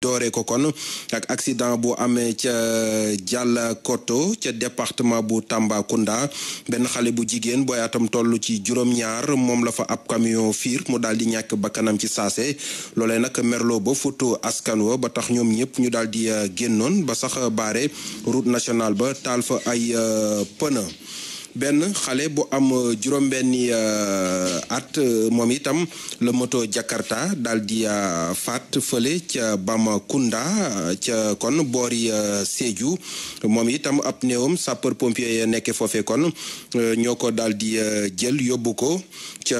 dooree ko kon ak accident bu amee ca Dialokoto ca département bu Tambacounda benn xale bu jigéen booy atam toll ci juróom-ñaar moom la fa ab camion fiir mu daal di ñàkk bakkanam ci saase loolee nag merloo ba futu askan wa ba tax ñoom ñëpp ñu daal di génnoon ba sax baare route nationale ba taal fa ay pneu. benn xale bu am juróom-benni at moom itam la moto Jakarta daal di faat fële ca Bamacunda ca kon boori Sédhiou moom itam ab néewam sapeur pompier ya nekke foofee kon ñoo ko daal di jël yóbbu ko ca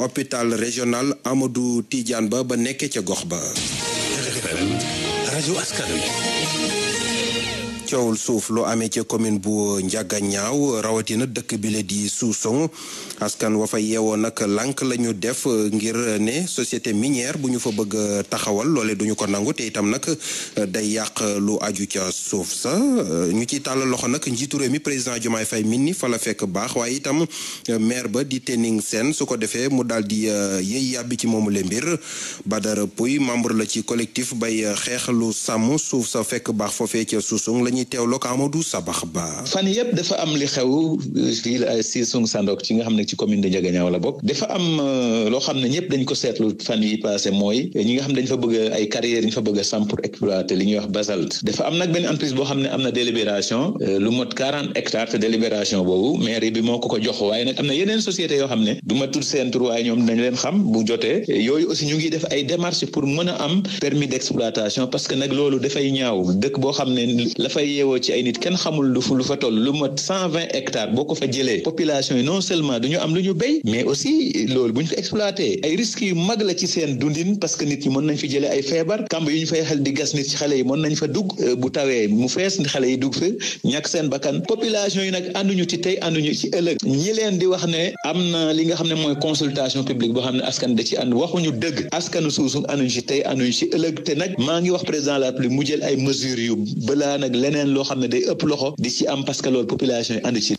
hôpital régional Amadou Tidiane ba nekke ca gox ba. rajo askan wi. coowul suuf lu amee ca commune bu Ndiaganiao rawatina dëkk bi la di Sousson askan wa fa yeewoo nag lànk la ñu def ngir ne société minière bu ñu fa bëgg taxawal loole duñu ko nangu te itam nag day yàq lu aju ca suuf sa ñu ci tàll loxo nag njiitu réew mi président Diomaye Faye min ni fa la fekk baax waaye itam maire ba di Tening Sène su ko defee mu daal di yëy yàbbi ci moomu le mbir Badara Pouy membre la ci collectif bay xeex lu sàmm suuf sa fekk baax foofee ca Sousson lañuy teewloo ko Amadou Sabax Ba. fan yëpp dafa am li xew si Sung Sandok ci nga xam ne ci commune de Ndiaganiao la bokk dafa am loo xam ne ñëpp dañ ko seetlu fan yi passé mooy ñi nga xam ne dañ fa bëgg ay carrières yi ñu fa bëgg a samp pour exploiter li ñuy wax basalte dafa am nag benn entreprise boo xam ne am na délibération lu mot 40 hectares te délibération boobu mairie bi moo ko jox waaye nag am na yeneen sociétés yoo xam ne du ma tudd seen tur waaye ñoom dañ leen xam bu jotee yooyu aussi ñu ngi def ay démarches pour mën a am permis d'exploitation parce que nag loolu dafay ñaaw dëkk boo xam ne la fay yeewoo ci ay nit kenn xamul lu fa toll lu mat 120 hectares boo ko fa jëlee population yi non seulement du ñu am lu ñu béy mais aussi loolu bu ñu ko exploité ay risques yu mag la ci seen dundin parce que nit ñi mën nañ fi jëlee ay feebar kamb yu ñu fay xel di gas nit ci xale yi mën nañ fa dugg bu tawee mu fees xale yi dugg fa ñàkk seen bakkan population yi nag ànduñu ci tey ànduñu ci ëllëg ñi leen di wax ne am na li nga xam ne mooy consultation publique boo xam ne askan da ci ànd waxuñu dëgg askanu Sousson ànduñu ci tey ànduñu ci ëllëg te nag maa ngi wax président de la République mu jël ay mesures yu balaa nag leneen loo xam ne day ëpp loxo di ci am parce que loolu population yi ànd ci.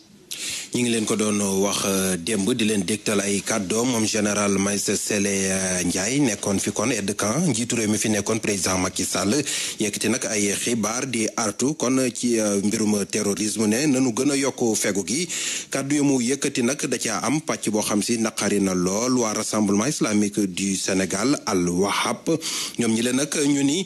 ñi ngi leen ko doon wax démb di leen dégtal ay kàddoom moom général Maïssa Sélé Ndiaye nekkoon fi kon aide de camp njiitu réew mi fi nekkoon président Macky Sall yëkkati nag ay xibaar di artu kon ci mbirum terrorisme ne nanu gën a yokk fegu gi kàddu yu mu yëkkati nag da caa am pàcc boo xam si naqari na lool waa rassemblement islamique du Sénégal Al Wahab ñoom ñi leen nag ñu ni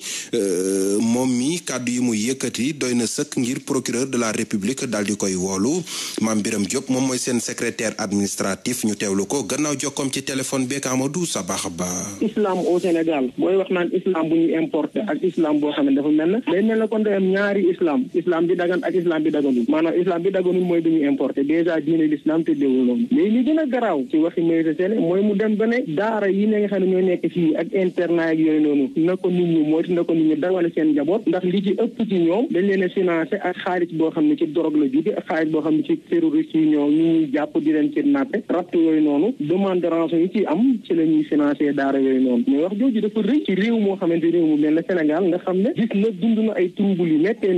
moom mi kàddu yi mu yëkkati doy na sëkk ngir procureur de la République daal di koy woolu Mame Biram Diop moom mooy seen secrétaire administratif ñu teewlu ko gannaaw jokkoom ci téléphone beeg Amadou Sabax Ba. islam au Sénégal booy wax naan islam bu ñu importé ak islam boo xam ne dafa mel na day mel na kon day am ñaari islam bi dagan ak islam bi daganul maanaam islam bi daganul mooy bi ñu importé déjà diine l'islam te déwul noonu léegi li gën a garaaw ci waxi Maïssa Sélé mooy mu dem ba ne daara yi nga xam ne ñoo nekk fii ak internat ak yooyu noonu na ko nit ñi moytu na ko nit ñi dawale seen njaboot ndax li ci ëpp ci ñoom dañ leen a financé ak xaalis boo xam ne ci drogue la jóge ak xaalis boo xam ne ci terroriste yi ñoo ñu ñuy jàpp di leen kidnappé rapt yooyu noonu demande de rançon yi ci am ci la ñuy financé daara yooyu noonu mais wax jooju dafa rëy ci réew moo xamante réew mu mel na Sénégal nga xam ne gis na dund na ay trouble yu méttee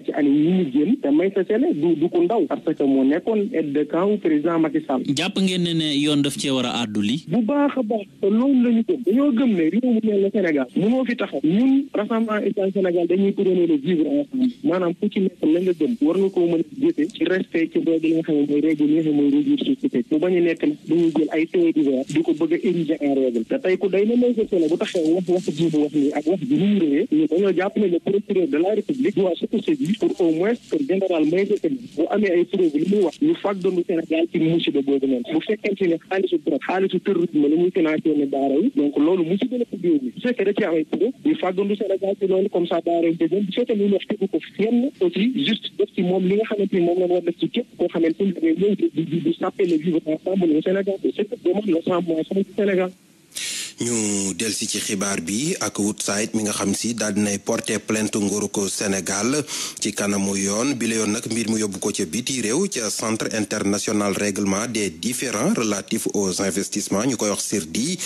ci année yi ñu génn te Maïssa Sélé du ko ndaw parce que moo nekkoon aide de camp président Macky Sall. jàpp ngeen ne yoon daf cee war a àddu li bu baax a baax te loolu la ñu gëm dañoo gëm ne réew mu mel na Sénégal mënoo fi taxaw ñun rassemblement islamique Sénégal dañuy prôner le vivre ensemble maanaam ku ci nekk la nga gëm war nga koo mën a jëfe ci respect ci règle yi nga xam ne mooy règle yi nga xam ne mooy régir société mu bañ a nekk nag dañuy jël ay faits divers di ko bëgg a ériger en règle te tey ku day na Maïssa Sélé bu taxee wax ji mu wax nii ak wax ji ni mu réyee ñu dañoo jàpp ne le procureur de la République doit se poursuivre pour au moins que général Maïssa Sélé bu amee ay preuve li muy wax ñu fàggandu Sénégal ci musiba boobu noonu bu fekkente ne xaalisu terrorisme la ñuy financé ne daara yi donc loolu musiba la ko réew mi bu fekkee da ci am ay preuve ñu fàggandu Sénégal ci loolu comme ça daara yi déggoon bu fekkee ñu wax tegu ko fenn aussi juste def ci moom li nga xamante ni moom la war def ci képp koo xamante ni dangay ñëw di sàppee le vivre ensemble au Sénégal c'est ce que demande le Rassemblement islamique du Sénégal. ñu delsi ci xibaar bi ak Woodside mi nga xam si daal dinay porter plainte nguuru ko Sénégal ci kanamu yoon bi la yoon nag mbir mu yóbbu ko ca biti réew ca centre international règlement des différends relatifs aux investissements ñu koy wax CIRDI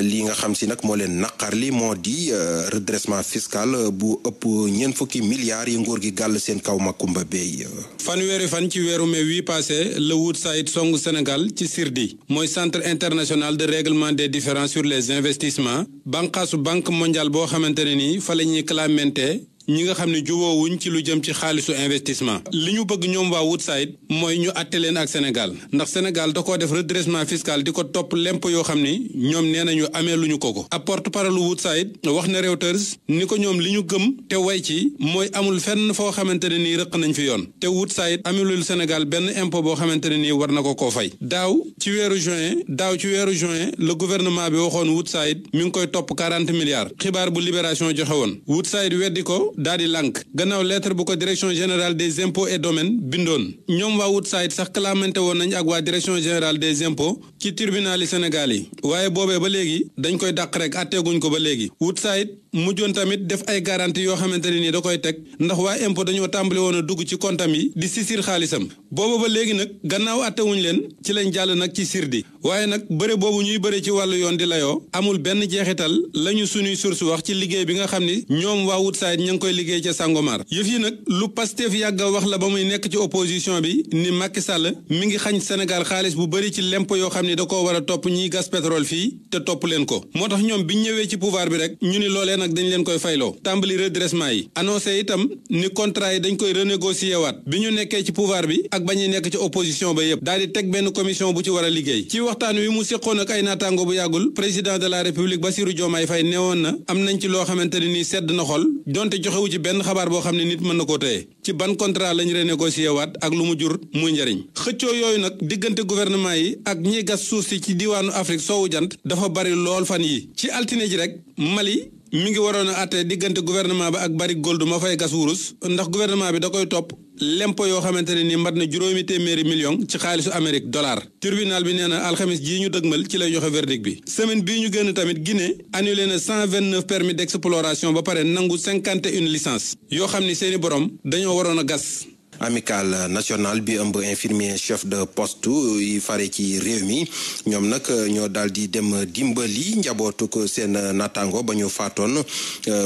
li nga xam si nag moo leen naqarli moo di redressement fiscal bu ëpp 40 milliards yi nguur gi gàll seen kaw Makumba Bey. fanweeri fan ci weeru mai wi passé le Woodside songu Sénégal ci CIRDI mooy centre international de règlement des différends sur les des investissements banqaasu banque mondiale boo xamante ne nii fa la ñuy clamenté ñi nga xam ne juboowuñ ci lu jëm ci xaalisu investissement li ñu bëgg ñoom waa Woodside mooy ñu àtte leen ak Sénégal ndax Sénégal da koo def redressement fiscal di ko topp lempo yoo xam ni ñoom nee nañu amee lu ñu ko ab porte-parole Woodside wax na Reuters ni ko ñoom li ñu gëm te way ci mooy amul fenn foo xamante ne nii rëq nañ fi yoon te Woodside amelul Sénégal benn impôt boo xamante ne nii war na ko koo fay daaw ci weeru juin le gouvernement bi waxoon Woodside mi ngi koy topp 40 milliards xibaar bu Libération joxe woon Woodside weddi ko daal di lànk gannaaw lettre bu ko direction générale des impôts et domaines bindoon ñoom waa Woodside sax clamante woon nañ ak waa direction générale des impôts ci tribunal yi Sénégal yi waaye boobee ba léegi dañ koy dàq rek atteeguñ ko ba léegi Woodside mujjoon tamit def ay garantie yoo xamante ne nii da koy teg ndax waa impôt dañoo tàmbali woon a dugg ci kontam yi di sisir xaalisam booba ba léegi nag gannaaw attewuñ leen ci lañ jàll nag ci sirdi waaye nag bëre boobu ñuy bëre ci wàllu yoon di layoo amul benn jeexital lañu suñuy source wax ci liggéey bi nga xam ni ñoom waa Woodside ña ngi koy liggéey ca Sangomar yëf yi nag lu Pastef yàgg a wax la ba muy nekk ci opposition bi ni Macky Sall mi ngi xañ Sénégal xaalis bu bëri ci lempo yoo xam ni da koo war a topp ñiy gas pétrole fii te topp leen ko moo tax ñoom biñ ñëwee ci pouvoir bi rek ñu ni loolee nag dañ leen koy fayloo tàmbali redressement yi annoncé itam ni contrat yi dañ koy renégocier waat bi ñu nekkee ci pouvoir bi ak ba ñuy nekk ci opposition ba yépp daal di teg benn commission bu ci war a liggéey ci waxtaan wi mu séqoon ak ay naataango bu yàggul président de la république Bassirou Diomaye Faye neewoon na am nañ ci loo xamante ne nii sedd na xol donte joxewu ci benn xabaar boo xam ne nit mën na koo téye ci ban contrat lañ renégocier waat ak lu mu jur muy njariñ xëccoo yooyu nag diggante gouvernement yi ak ñi gas suuf si ci diwaanu Afrique soowu jant dafa bari lool fan yi ci altine ji rek Mali mi ngi waroon a àtte diggante gouvernement ba ak Barrick Gold ma fay gas wurus ndax gouvernement bi da koy topp lempo yoo xamante ne ni mat na juróomi téeméeri million ci xaalisu Amérique dollar tribunal bi nee na alxamis jii ñu dëgmal ci lay joxe verdict bi semaine bii ñu génn tamit Guinée annulé na 129 permis d'exploration ba pare nangu 51 licence yoo xam ni seeni borom dañoo waroon a gas. amicale nationale bi ëmb infirmier chef de poste yi fare ci réew mi ñoom nag ñoo daal di dem dimbali njabootuk seen natango ba ñu faatoon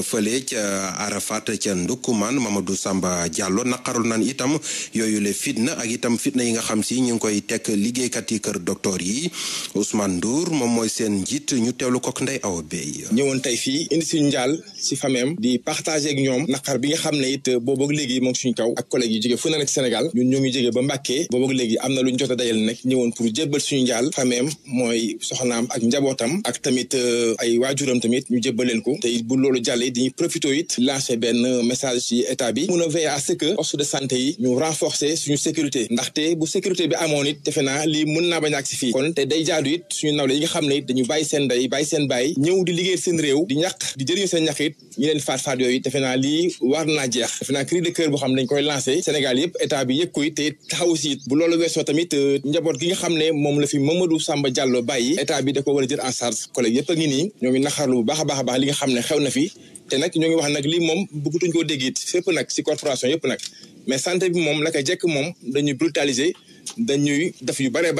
fële ca Arafat ca Ndoukoumane Mamadou Samba Diallo naqarul nan itam yooyu le fitna ak itam fitna yi nga xam si ñu ngi koy teg liggéeykat yi kër docteur yi Ousmane Ndour moom mooy seen njiit ñu teewlu kook Ndeye Awa Bey ñëwoon tey fii indi suñu njaal si fameem di partager ak ñoom naqar bi nga xam ne it boobu léegi moom suñu kaw ak collègues yi jóge fu na nekk Sénégal ñun ñoo ngi jóge ba Mbàkke boobu léegi am na lu ñu jot a dajal nekk ñëwoon pour jébbal suñu njaal fameem mooy soxnaam ak njabootam ak tamit ay waajuram tamit ñu jébbal leen ko te it bu loolu jàllee dañuy profité it lancer benn message ci état bi mun a veiller à ce que poste de santé yi ñu renforcer suñu sécurité ndaxte bu sécurité bi amoon it defe naa lii mën naa bañ a agsi fii kon te day jaadu it suñu nawle yi nga xam ne it dañu bàyyi seen ndey bàyyi seen bàyyi ñëw di liggéey seen réew di ñàkk di jëriñu seen ñàkk it ñu leen faat yooyu defe naa lii war naa jeex defe naa cri de cœur boo xam ne dañ koy lancer Sénégal yëpp état bi yëg koy te taxaw si bu loolu weesoo tamit njaboot gi nga xam ne moom la fi Mamadou Samba Diallo bàyyi état bi da ko war a jël en charge collègue yëpp a ngi nii ñoo ngi naxarlu bu baax a baax li nga xam ne xew na fi te nag ñoo ngi wax nag lii moom bëggatuñ koo dégg it fépp nag si corporation yëpp nag mais santé bi moom la koy jekk moom dañuy brutaliser dañuy def yu bare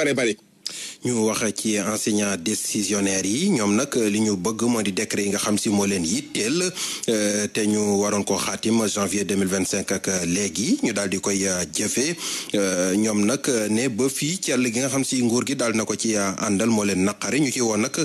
ñu wax ci enseignants décisionnaires yi ñoom nag li ñu bëgg moo di décret yi nga xam si moo leen yitteel te ñu waroon koo xaatim janvier 2025 ak léegi ñu daal di koy jëfee ñoom nag ne ba fii ci àll gi nga xam si nguur gi daal na ko ci àndal moo leen naqari ñu ci woon nag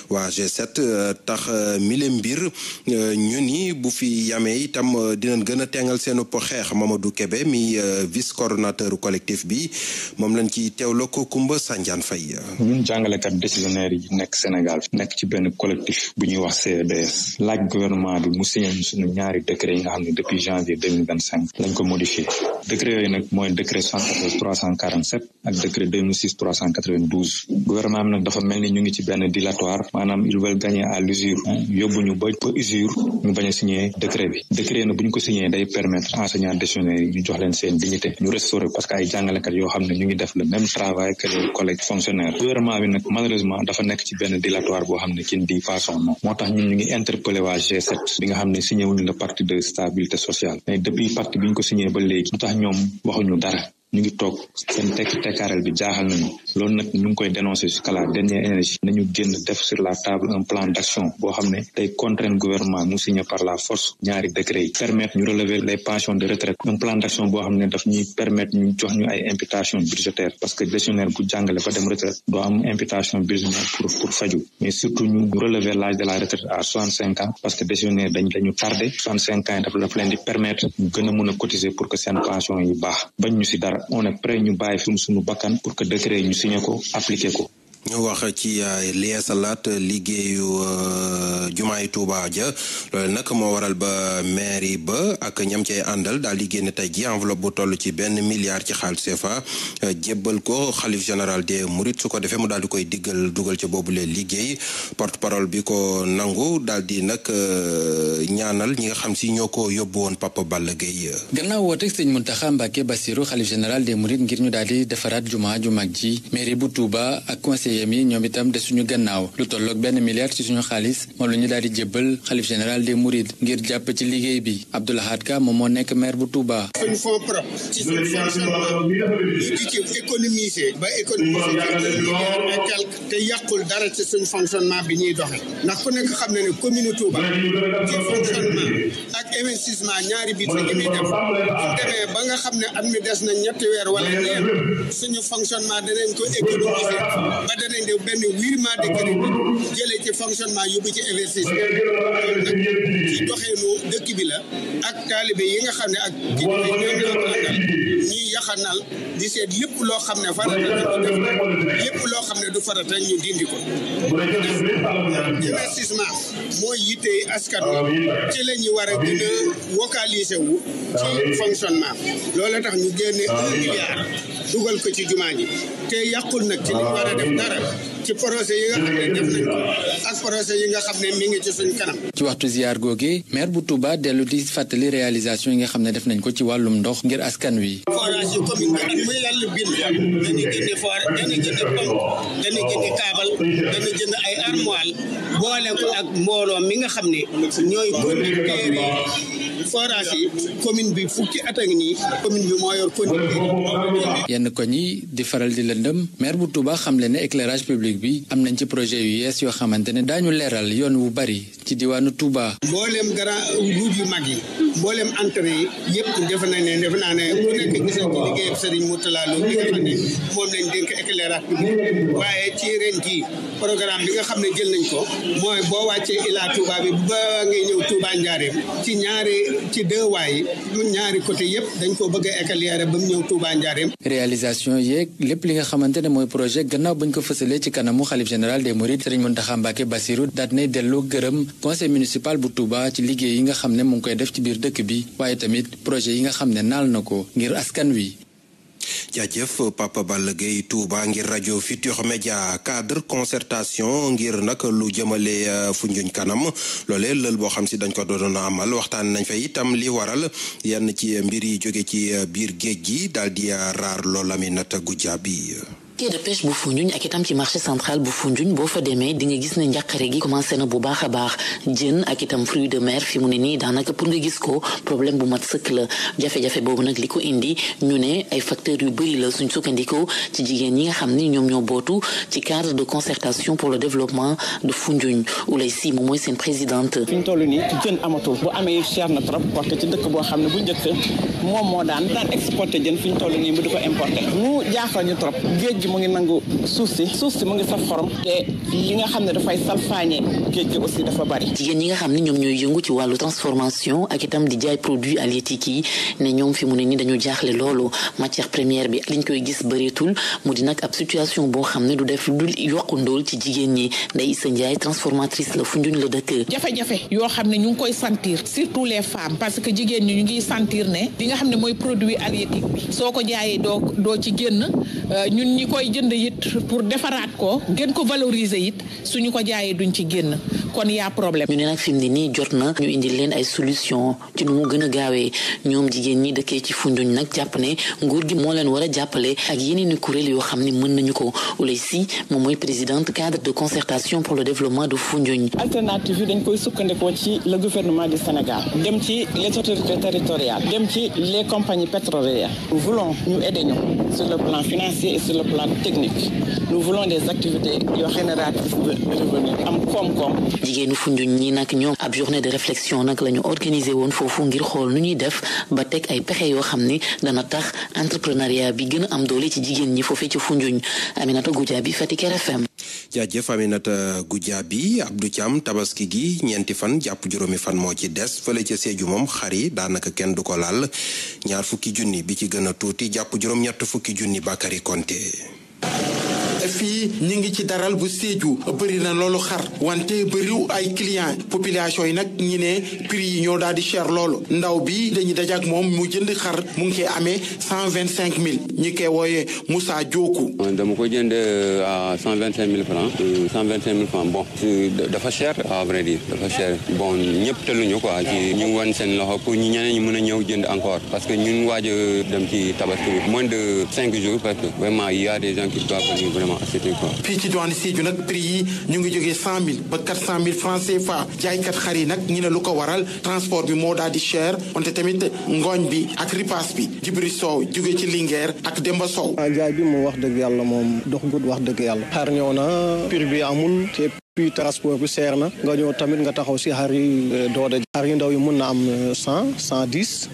waa G7 tax mille mbir ñu ni bu fi yamee itam dinañ gën a tengal seen xeex Mamadou Kébé mi vice coordonnateur collectif bi moom lañ ci teewloo ko Kumba Sandiane Faye. ñun jàngalekat décisionnaire yi nekk Sénégal nekk ci benn collectif bu ñuy wax CEDS laaj gouvernement bi mu signé suñu ñaari décret yi nga xam ne depuis janvier 2025 lañ ko modifié décret yooyu nag mooy décret 114/347 ak décret 2006/392 gouvernement bi nag dafa mel ni ñu ngi ci benn dilatoire maanaam ils veulent gagner à l'usure yóbbu ñu ba usure ñu bañ a signé décret bi décret nag bu ñu ko signé day permettre enseignants décisionnaires yi ñu jox leen seen dignité ñu restaurer parce que ay jàngalekat yoo xam ne ñu ngi def le même travail que les collègues fonctionnaires gouvernement bi nag malheureusement dafa nekk ci benn dilatoire boo xam ne qui ne dit pas son nom moo tax ñun ñu ngi interpellé waa G7 bi nga xam ne signé wuñu le pacte de stabilité sociale mais depuis pacte bi ñu ko signé ba léegi moo tax ñoom waxuñu dara ñu ngi toog seen tekkaaral bi jaaxal nañu loolu nag ñu ngi koy dénoncer jusqu'à la dernière énergie nañu génn def sur la table un plan d'action boo xam ne day contraindre gouvernement mu signé par la force ñaari décret yi permettre ñu relever les pensions de retraite un plan d'action boo xam ne daf ñuy permettre ñu jox ñu ay imputation budgétaire parce que gestionnaire bu jàngale ba dem retraite doo am imputation budgétaire pour faju mais surtout ñu relever l'âge de la retraite à 65 ans parce que gestionnaire dañu tardé 65 ans daf leen di permettre ñu gën a mën a cotiser pour que seen pension yi baax bañ ñu si dara on est prêt ñu bàyyi suñu bakkan pour que décret ñu signé ko appliqué ko. ñu wax ci yeesalaat liggéeyu jumaay Tuuba ja loolu nag moo waral ba mairie ba ak ñam cay àndal daal di génne tey ji enveloppe bu toll ci $1 milliard ci xaalis CFA jébbal ko xalif général des Mourides su ko defee mu daal di koy dugal ca boobule liggéey porte parole bi ko nangu daal di nag ñaanal ñi nga xam si ñoo ko yóbbu woon Papa Balla Gueye. gannaaw woote Sëñ Mountakha Mbacké Bassirou xalif général des Mourides ngir ñu daal di defaraat jumaa ju mag ji mairie bu Touba ak conseil mi ñoom itam de suñu gannaaw lu tolloog $1 milliard ci suñu xaalis moom la ñu daal di jébbal xalif général des Mourides ngir jàpp ci liggéey bi Abdou Lahad Ka moom moo nekk maire bu Touba. suñu fonds propre ci suñu fonctionnement di ci économiser ba économiser mais quelque te yàqul dara ci suñu fonctionnement bi ñuy doxe ndax ku nekk xam na ne commune Touba ci fonctionnement ak investissement ñaari bit la ñuy def demee ba nga xam ne at mi des na ñetti weer wala ñeent suñu fonctionnement danañ ko économiser ba danañ def benn virement de crédit jëlee ci fonctionnement yóbbu ci investissement nag ci doxeenu dëkk bi la ak taalibe yi nga xam ne ak ñoom ñoo ko àndal ñuy yaxanal di seet lépp loo xam ne farata ñu def lépp loo xam ne du farata ñu dindi ko investissement mooy yittee askan wi ci la ñu war a gën a vocaliser wu ci fonctionnement loolu tax ñu génne $1 milliard dugal ko ci jumaa ji te yàqul nag ci li ñu war a def dara ci projet yi nga xam ne def nañ ko ak projet yi nga xam ne mi ngi ci suñ kanam. ci waxtu ziar googe maire bu Touba dellu di fàttali réalisation yi nga xam ne def nañ ko ci wàllum ndox ngir askan wi. forage yi commune bi ak muy yàlla bind dañu jënd forage dañu jënd pompe dañu jënd kaabal dañu jënd ay armoire boole ko ak mbooloo mi nga xam ne ñooy conducteurs yi forage yi commune bi fukki at ak nii commune bi moo yor conducteur yenn koñ yi di faral di lëndëm maire bu Touba xam le ne éclairage public bi am nañ ci projet yu yees yoo xamante ne daañu leeral yoon wu bari ci diwaanu Touba. mbooleem grand route yu mag yi mbooleem entrée yi yëpp defe naa ne ku nekk gis nañ ci liggéeyam Serigne Moutala Lo bi nga xam ne moom lañ dénk éclairage public waaye ci ren jii programme bi nga xam ne jël nañ ko mooy boo wàccee Ila Touba bi ba ngay ñëw Touba Njaareem ci deux waay ñaari côté yëpp dañ ko bëgg a éclairer ba mu ñëw Touba Njaareem. réalisation yeeg lépp li nga xamante ne mooy projet gannaaw bañ ko fësalee ci kanamu xalif général des Mourides Serigne Mountakha Mbacké Bassirou daat nay delloo gërëm conseil municipal bu Touba ci liggéey yi nga xam ne mu ngi koy def ci biir dëkk bi waaye tamit projet yi nga xam ne naal na ko ngir askan wi. jaajëf Papa Balla Gueye Touba ngir rajo Futurs Médias cadre concertation ngir nag lu jëmale Foundiougne kanam loolee lël boo xam si dañ ko doon amal waxtaan nañ fa itam li waral yenn ci mbir yi jóge ci biir géej gi daal di raar lool Aminata Goudiaby. quai de pêche bu Foundiougne ak itam ci marché central bu Foundiougne boo fa demee di nga gis ne njàqare gi commencé na bu baax a baax jën ak itam fruits de mer fi mu ne nii daanaka pour nga gis ko problème bu mat sëkk la jafe-jafe boobu nag li ko indi ñu ne ay facteurs yu bëri la suñ sukkandikoo ci jigéen ñi nga xam ni ñoom ñoo bootu ci cadre de concertation pour le développement de Foundiougne Oulay Si moom mooy seen présidente. fi ñu toll nii jën amatul bu amee cher na trop parce que ci dëkk boo xam ne bu njëkk moom moo daan exporter jën fi ñu toll nii mu di ko importer mu jaaxal ñu trop géej mu ngi nangu suuf si mu ngi saf xorom te li nga xam ne dafay salfaañe géej gi aussi dafa bari. jigéen ñi nga xam ne ñoom ñooy yëngu ci wàllu transformation ak itam di jaay produits halieutiques yi ne ñoom fi mu ne ni dañu jaaxle loolu matière première bi liñ koy gis bëreetul mu di nag ab situation boo xam ne du def lu dul yokku ndóol ci jigéen ñi Ndeye Issa Ndiaye transformatrice la Foundiougne la dëkk. jafe-jafe yoo xam ne ñu ngi koy sentir surtout les femmes parce que jigéen ñi ñu ngi sentir ne li nga xam ne mooy produit halieutique bi soo ko jaayee doo ci génn ñun ñi koy jënd it pour defaraat ko gën ko valoriser it suñu ko jaayee duñ ci génn kon yaa problème. ñu ne nag fi mu ne nii jot na ñu indil leen ay solution ci nu mu gën a gaawee ñoom jigéen ñi dëkkee ci Foundiougne nag jàpp ne nguur gi moo leen war a jàppale ak yeneen i kuréel yoo xam ne mën nañu ko Oulay Sy moom mooy présidente cadre de concertation pour le développement de Foundiougne. alternative yi dañ koy sukkandikoo ci le gouvernement du Sénégal dem ci les autorités territoriales dem ci les compagnies pétrolières. Nous voulons ñu aider ñu sur le plan financier et sur le plan technique nous voulons des activités yoo génératrices de revenus am koom-koom. jigéenu Foundiougne ñi nag ñoom ab journée de réflexion nag la ñu organisé woon foofu ngir xool nu ñuy def ba teg ay pexe yoo xam ni dana tax entrepreneuriat bi gën a am doole ci jigéen ñi foofee ci Foundiougne. Aminata Goudiaby Fatick RFM. jaajëf Aminata Goudiaby. Abdou Thiam tabaski gi ñeenti fan jàpp juróomi fan moo ci des fële ca Sédhiou moom xar yi daanaka kenn du ko laal ñaar fukki junni bi ci gën a tuuti jàpp juróom-ñett fukki junni Bakary Konté. fii ñu ngi ci daral bu Sédhiou bëri na loolu xar wante bëriw ay client population yi nag ñi ne prix yi ñoo daal di cher loolu ndaw bi dañuy dajak moom mu jënd xar mu ngi koy amee 125 000 ñi koy wooyee Moussa Diokou. dama ko jënd à 125 000 francs 125 000 francs bon dafa cher à vrai dire dafa cher bon ñëpp tëluñu quoi ci ñu wan seen loxo pour ñu ñeneen ñi mën a ñëw jënd encore parce que ñun waaj a dem ci tabaski bi moins de 5 jours parce que vraiment il y a des gens qui doivent venir vraiment. fii ci diwaanu Sédhiou nag prix yi ñu ngi jógee 100 000 ba 400 000 francs CFA jaaykat xar yi nag ñu ne lu ko waral transport bi moo daal di cher wante tamit ngooñ bi ak ripaas bi Djibril Sow jógee ci Linguère ak Demba Sow. jaay bi mu wax dëgg yàlla moom dox gut wax dëgg yàlla xar ñëw na prix bi amul te puis transport bi seer na nga ñëw tamit nga taxaw si xar yi doode xar yu ndaw yi mun na am 100 110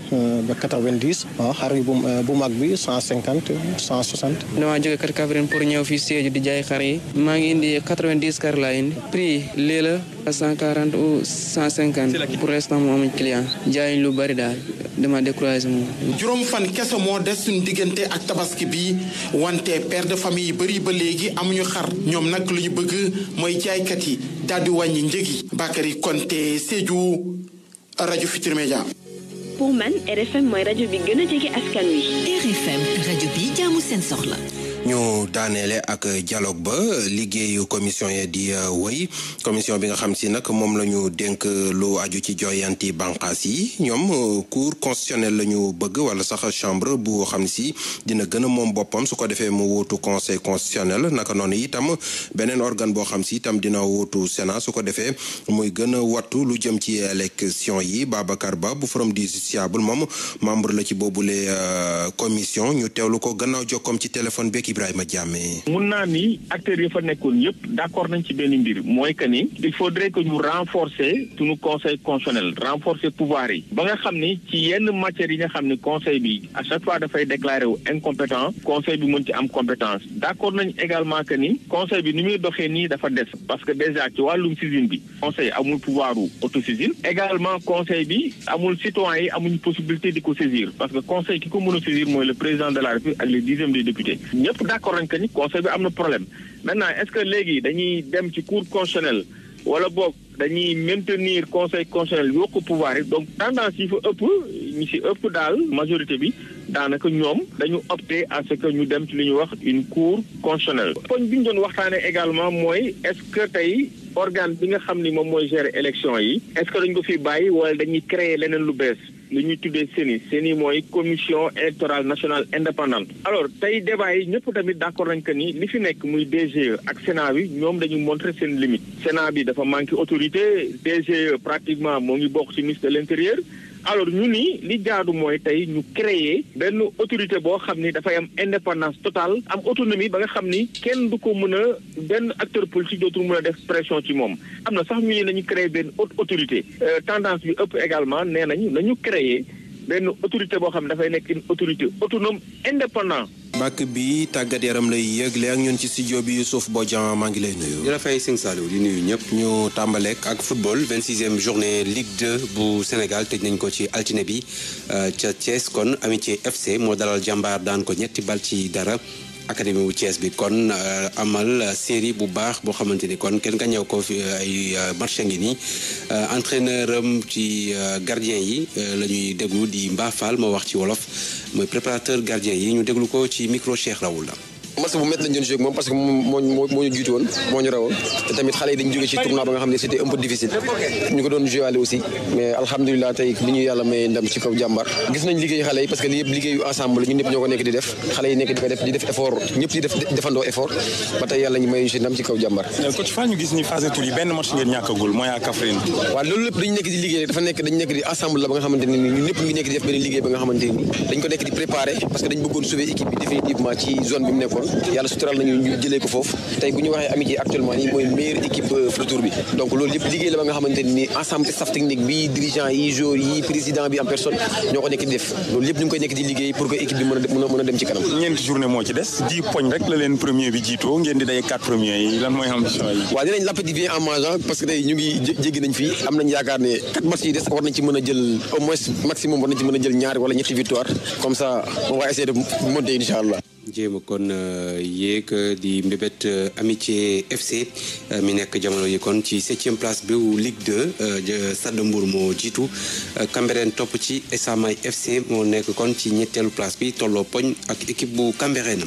ba 90 waaw xar yi bu mag bi 150 160. damaa jóge kër Kaffrine pour ñëw fii Sédhiou di jaay xar yi maa ngi indi 90 xar laa indi prix lii la à 140 ou 150 pour l'instant mu amuñ client jaayuñ lu bari daal dama découragé moom. juróom fan kese moo des suñu diggante ak tabaski bi wante père de famille yi bëri ba léegi amuñu xar ñoom nag lu ñu bëgg mooy jaaykat yi daal di wàññi njëg yi. Bakary Konté Sédhiou rajo Futurs Médias. pour man RFM mooy rajo bi gën a jege askan wi. RFM rajo bi jaamu seen soxla. ñu daaneele ak dialogue ba liggéeyu commission yi di wëy commission bi nga xam si nag moom la ñu dénk lu aju ci jooyanti bànqaas yi ñoom cour constitutionnel la ñu bëgg wala sax chambre bu xam si dina gën a moom boppam su ko defee mu wuutu conseil constitutionnel naka noonu itam beneen organe boo xam si itam dina wuutu sénat su ko defee muy gën a wattu lu jëm ci élection yi. Babacar Ba bu forum du justiciable moom membre la ci boobule commission ñu teewlu ko gannaaw jokkoom ci téléphone beeg Ibrahima Diamé. mun naa ni acteurs yi fa nekkoon yëpp d'accord nañ ci benn mbir mooy que ni il faudrait que ñu renforcer suñu conseil constitutionnel renforcer pouvoir yi ba nga xam ni ci yenn matières yi nga xam ni conseil bi à chaque fois dafay déclarer wu incompétent conseil bi mën ci am compétence d'accord nañ également que ni conseil bi ni muy doxee nii dafa des parce que déjà ci wàllum saisine bi conseil amul pouvoir u autosaisine également conseil bi amul citoyen yi amuñu possibilité di ko saisir parce que conseil ki ko mën a saisir mooy le président de la République ak les 10e des députés d'accord nañ que ni conseil bi am na problème maintenant est-ce que léegi dañuy dem ci cour constitutionnelle wala boog dañuy maintenir conseil constitutionnel yokk pouvoir yi donc tendance yi fa ëpp ñi ci ëpp daal majorité bi daanaka ñoom dañu opter à ce que ñu dem ci li ñuy wax une cour constitutionnelle. poñ bi ñu doon waxtaanee également mooy est-ce que tey organe bi nga xam ni moom mooy gérer élection yi est-ce que dañ ko fi bàyyi wala dañuy créer leneen lu bees. li ñuy tuddee CENI mooy commission électorale nationale indépendante. alors tey débat yi ñëpp tamit d'accord nañ que ni li fi nekk muy DGE ak Sénat bi ñoom dañu montrer seen limite. Sénat bi dafa manqué autorité DGE pratiquement moo ngi bokk ci ministre de l'intérieur. alors ñu ni li jaadu mooy tey ñu créer benn autorité boo xam ni dafay am indépendance totale am autonomie ba nga xam ni kenn du ko mën a benn acteur politique dootul mën a def pression ci moom am na sax ñu ne nañu créer benn haute autorité tendance bi ëpp également nee nañu créer benn autorité boo xam ne dafay nekk une autorité autonome indépendant. bàkk bi tàggat yaram lay yëgle ak ñun ci studio bi Youssouf Bodian maa ngi lay nuyu. di la fay Sëñ Saliou di nuyu ñëpp. ñu tàmbaleek ak football 26e journée Ligue 2 bu Sénégal tëj nañ ko ci altine bi ca Thiès kon Amitié FC moo dalal Jàmbaar daan ko 3 bal ci dara. académie bu Thiès bi kon amal série bu baax boo xamante ni kon kenn gañew ko fi ay match ngi nii entraîneur am ci gardien yi la ñuy déglu di Mba Fall moo wax ci wolof mooy préparateur gardien yi ñu déglu ko ci micro Cheikh Raoul la match bu métti lañ doon joué ak moom parce que moo ñu jiitu woon moo ñu rawoon te tamit xale yi dañu jóge ci tournoi ba nga xam ne c'était un peu difficile ñu ko doon joué waale aussi mais alhamdulilah tey li ñu yàlla may ndam ci kaw jàmbaar gis nañ liggéey xale yi parce que li yëpp liggéeyu ensemble ñun ñëpp ñoo ko nekk di def xale yi nekk di def effort ñëpp di defandoo effort ba tey yàlla ñu may ci ndam ci kaw jàmbaar. coach fa ñu gis ni phase tour yi benn match ngeen ñàkkagul mooy ak Kaffrine. waaw loolu lépp dañu nekk di liggéey dañu nekk di ensemble la ba nga xamante ne ñun ñëpp ñu ngi nekk di def benn liggéey ba nga xamante ni dañ ko nekk di préparer parce que dañ bëggoon sauver équipe bi définitivement ci zone bi mu nekkoon yàlla sutural nañu ñu jëlee ko foofu tey bu ñu waxee amitié actuellement nii mooy meilleure équipe retour bi donc loolu yëpp liggéey la ba nga xamante ni ensemble staff technique bi dirigeant yi joueurs yi président bi en personne ñoo ko nekk di def loolu yëpp ñu ngi koy nekk di liggéey pour que équipe bi mën a dem ci kanam. ñeenti journée moo ci des 10 poñ rek la leen premier bi jiitoo ngeen di day 4 premiers yi lan mooy ambition yi. waaw dinañ l'appétit vient en mangeant parce que tey ñu ngi jéggi nañ fii am nañ yaakaar ne 4 matchs yi des war nañ ci mën a jël au moins maximum war nañ ci mën a jël ñaari wala ñetti victoire comme ça on va essayer de monter incha allah. jéema kon yéeg di mbébét Amitié FC mi nekk jamono yi kon ci 7e place bi Ligue 2 Stade de Mbour moo jiitu Cambérène topp ci Esamay FC moo nekk kon ci ñetteelu place bi tolloo poñ ak équipe bu Cambérène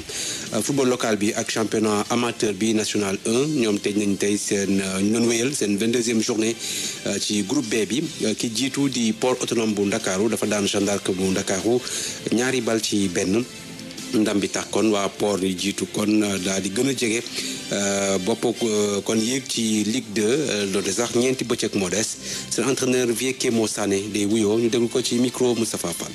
football local bi ak championnat amateur bi national 1 ñoom tëj nañ tey seen ñu wéyal seen 22e journée ci groupe B bi ki jiitu di port autonome bu Ndakaaru dafa daan Jeanne d'Arc bu Ndakaaru 2 bal ci 1 ndam bi tax kon waa port yi jiitu kon daal di gën a jege bopp kon yéeg ci Ligue 2 loolu sax ñeenti bëccëg moo des seen entraîneur Vieux Sané day wuyoo ñu déglu ko ci micro Moustapha Fall.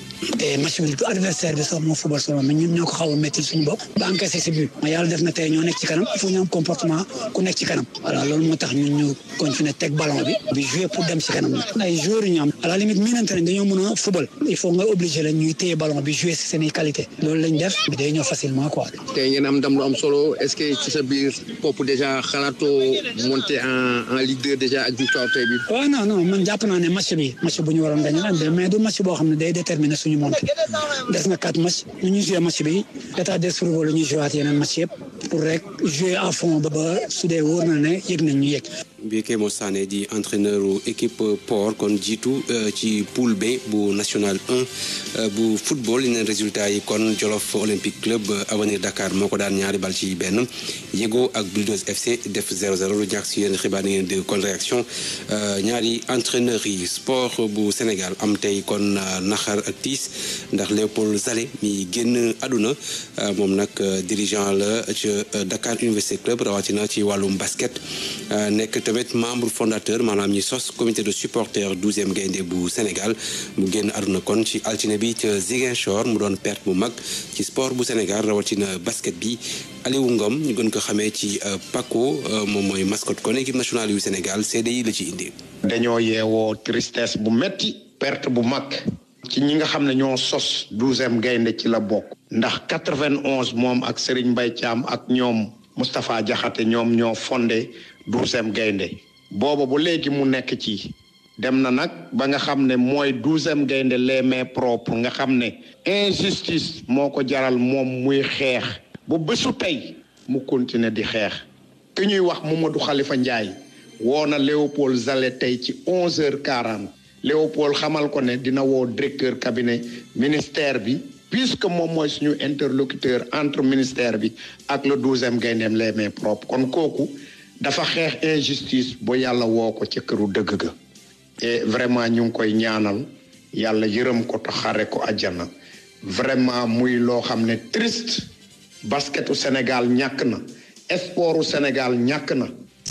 match bi adversaire bi sax moo football solo mais ñun ñoo ko xaw a métti suñu bopp ba encaissé si but mais yàlla def na tey ñoo nekk ci kanam il faut ñu am comportement ku nekk ci kanam voilà loolu moo tax ñun ñu continuer teg ballon bi jouer pour dem ci kanam ay joueurs yi ñu am à la limite miinante nañ dañoo mën a football il faut nga obligé leen ñuy téye ballon bi jouer si seen i qualité loolu lañ def bi day ñëw facilement quoi. tey ngeen am ndam lu am solo est-ce que ci sa biir bopp déjà xalaatoo monter en Ligue 2 déjà ak victoire tey bi. waaw non man jàpp naa ne match bu ñu waroon gagner la mais du match boo xam ne day déterminer suñu montée des na 4 matchs ñu ñuy jouer match bi état d'esprit la ñuy jouer yeneen match yëpp pour rek jouer à fond ba su dee wóor na ne yëg nañ ñu yëg. Vieux Sané di entraîneur équipe port kon jiitu ci poule B bu national 1 bu football yeneen résultat yi kon Jolof Olympique Club Avenir Dakar moo ko daan 2 bal ci 1 Yego ak Bulldoze FC def 0-0 lu ñàkk si yenn xibaar yi ngeen di kon réaction ñaari entraîneurs yi sport bu Sénégal am tey kon naxar ak tiis ndax Léopold Zalé mi génn àdduna moom nag dirigeant la ci Dakar Université Club rawatina ci wàllum basket nekk tamit membre fondateur maanaam ñi sos comité de supporters 12e gaynde bu Sénégal mu génn àdduna kon ci altine bi ca Ziguinchor mu doon perte bu mag ci sport bu Sénégal rawatina basket bi Aliou Ngom ñu gën ko xamee ci Paco moom mooy mascotte kon équipe nationale yu Sénégal CDI la ci indi. dañoo yeewoo tristesse bu metti perte bu mag ci ñi nga xam ne ñoo sos 12e gaynde ci la bokk ndax 91 moom ak Serigne Mbaye Thiam ak ñoom Moustapha Diakhaté ñoom ñoo fondé 12e gaynde booba bu léegi mu nekk ci dem na nag ba nga xam ne mooy 12e gaynde les mains propres nga xam ne injustice moo ko jaral moom muy xeex bu bésu tey mu continuer di xeex ki ñuy wax Mamadou Khalifa Ndiaye woo na Léopold Zalé tey ci 11h40 Léopold xamal ko ne dina woo directeur cabinet ministère bi puisque moom mooy suñu interlocuteur entre ministère bi ak le 12e gayndeem les mains propres kon kooku dafa xeex injustice ba yàlla woo ko ca këru dëgg ga et vraiment ñu ngi koy ñaanal yàlla yërëm ko te xare ko àjjana vraiment muy loo xam ne triste basketu Sénégal ñàkk na sportu Sénégal ñàkk na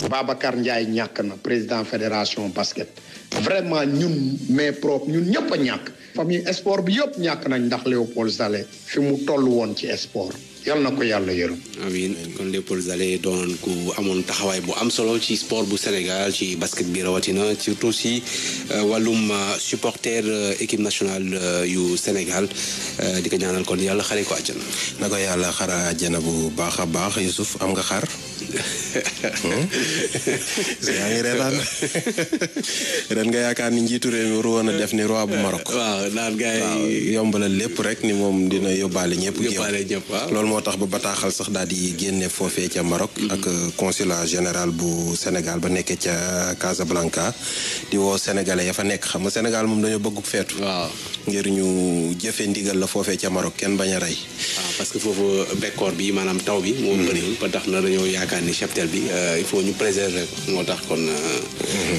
Babacar Ndiaye ñàkk na président fédération basket vraiment ñun mais propre ñun ñëpp a ñàkk famille sport bi yëpp ñàkk nañ ndax Léopold Zalé fi mu toll woon ci sport yal na ko yàlla yërëm. amiin kon Léopold Zalé doon ku amoon taxawaay bu am solo ci sport bu Sénégal ci basket bi rawatina surtout si wàllum supporter équipe nationale yu Sénégal di ko ñaanal kon yàlla xare ko àjjana. na ko yàlla xara àjjana bu baax a baax Youssouf am nga xar. yaa ngi reetaan ren nga yaakaar ni njiitu réew mi waru woon a def ni roi bu Maroc. waaw waaw naan gars yi yombalal lépp rek ni moom dina yóbbaale ñëpp. waaw loolu moo tax ba bataaxal sax daal di génne foofee ca Maroc. ak consulat général bu Sénégal ba nekkee ca Casablanca di woo sénégalais ya fa nekk xam nga Sénégal moom dañoo bëgg feetu. waaw ngir ñu jëfee ndigal la foofee ca Maroc kenn bañ a rey. waaw parce que foofu bekkoor bi maanaam taw bi. moom bëriwul ba tax na dañoo yaakaar ni cheptel bi il faut ñu préserver ko moo tax kon.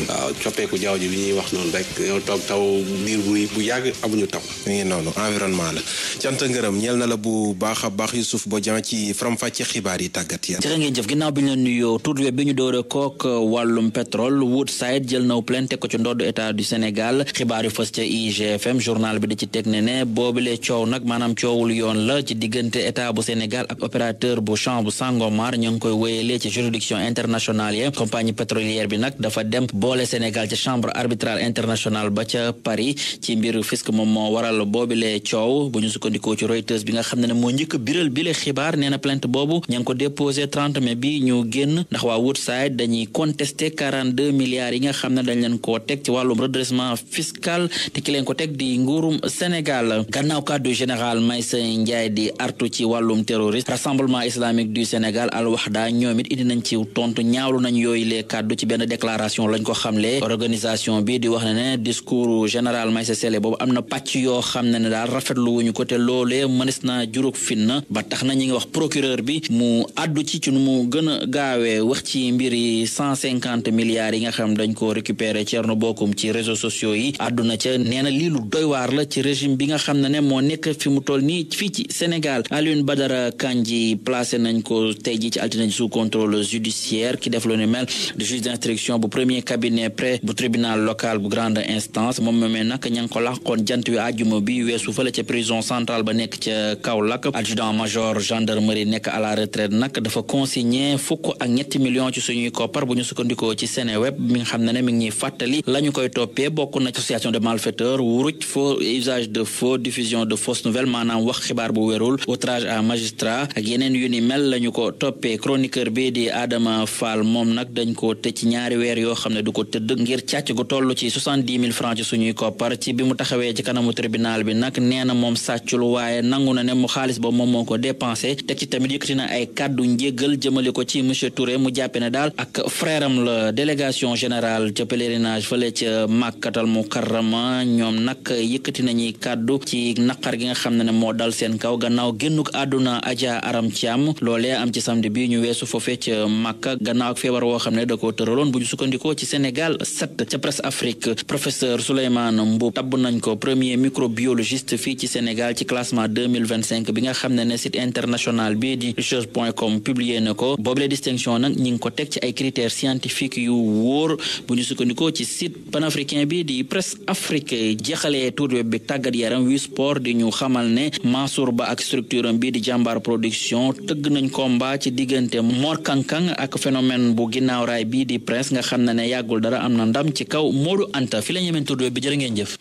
waaw coppeeku jaww ji bi ñuy wax noonu rek ñoo toog taw biir bu yàgg amuñu taw. mi ngi noonu environnement la cant ngërëm ñeel na la bu baax a baax Youssouf Bodian ci faram-fàcce xibaar yi tàggat yaram. jërë ngeen jëf ginnaaw bi ñu leen nuyoo tur bi ñu doore kook wàllum pétrole Woodside jël naw plainte ko ci ndodd état du Sénégal xibaar yu fës ca IGFM journal bi di ci teg ne boobule coow nag maanaam coowul yoon la ci diggante état bu Sénégal ak opérateur bu champ bu Sangomar ñu ngi koy wéyalee ci juridiction internationale yi compagnie pétrolière bi nag dafa dem boole Sénégal ci chambre arbitrale internationale ba ca Paris ci mbiru fisc moom moo waral boobile coow bu ñu sukkandikoo ci Reuters bi nga xam ne moo njëkk biral bile xibaar nee na plainte boobu ña ngi ko déposé 30 mai bi ñu génn ndax waa Woodside dañuy contesté 42 milliards yi nga xam ne dañ leen koo teg ci wàllum redressement fiscal te ki leen ko teg di nguurum Sénégal gannaaw kàddu général Maysa Ndiaye di artu ci wàllum terroriste rassemblement islamique du Sénégal Al Wahda ñoom it indi nañ ci tontu ñaawlu nañ yooyu lee kàddu ci benn déclaration lañ ko xamle organisation bi di wax ne discours général Maysa Sele boobu am na pàcc yoo xam ne daal rafetlu wuñu ko te loolee mënees na juróog fin ba tax na ñi ngi wax procureur bi mu àddu ci nu mu gën a gaawee wax ci mbir yi 150 milliards yi nga xam dañ ko récupérer Thierno Bocoum ci réseaux sociaux yi àdduna ca nee na lii lu doy waar la ci régime bi nga xam ne moo nekk fi mu toll nii fii ci Sénégal Alioune Badara Kandji placé nañ ko tey ji ci altine sous contrôle judiciaire ki def lu ne mel de juge d'instruction bu premier cabinet près bu tribunal local bu grande instance moom moomee nag ña ngi ko làqoon jant wi àjjuma bi weesu fële ca prison centrale ba nekk ca Kaolack adjudant major gendarmerie nekk à la retraite nag dafa consigné $3 millions ci suñuy koppar bu ñu sukkandikoo ci Seneweb mi nga xam ne mi ngi ñuy fàttali la ñu koy toppee bokk na association de malfaiteurs wuruj faux usage de faux diffusion de fausses nouvelles maanaam wax xibaar bu wérul outrage à magistrat ak yeneen yu ni mel la ñu ko toppee chroniqueur bi di Adama Fall moom nag dañ ko tëj ci 2 weer yoo xam ne du ko tëdd ngir càcc gu toll ci 70,000 francs ci suñuy koppar ci bi mu taxawee ci kanamu tribunal bi nag nee na moom sàccul waaye nangu na ne mu xaalis ba moom moo ko dépensé teg ci tamit yëkkati na ay kàddu njéggal jëmale ko ci monsieur Touré mu jàppe ne daal ak frère am la délégation générale ca pèlerinage fële ca Makkatal Mukarrama ñoom nag yëkkati nañuy kàddu ci naqar gi nga xam ne moo dal seen kaw gannaaw génnuk àdduna Adja Aram Thiam loolee am ci samedi bi ñu weesu foofee ca Makka gannaaw ak feebar woo xam ne da koo tëraloon bu ñu sukkandikoo ci Sénégal 7 ca Presse Afrique professeur Souleymane Mboup tabb nañ ko premier microbiologiste fii ci Sénégal ci classement 2025 bi nga xam ne site international bi di recherche.com publié na ko boobule distinction nag ñi ngi ko teg ci ay critères scientifiques yu wóor bu ñu sukkandikoo ci site panafricain bi di Presse Afrique jeexalee tour web bi tàggat yaram wi sport di ñu xamal ne Mansour Ba ak structure am bi di Jàmbaar production tëgg nañ combat ci diggante Mor Kankang ak phénomène bu ginnaaw raay bii di Prince nga xam ne yàggul dara am na ndam ci kaw Modou Anta fi la ñemeen tour web bi jërë ngeen jëf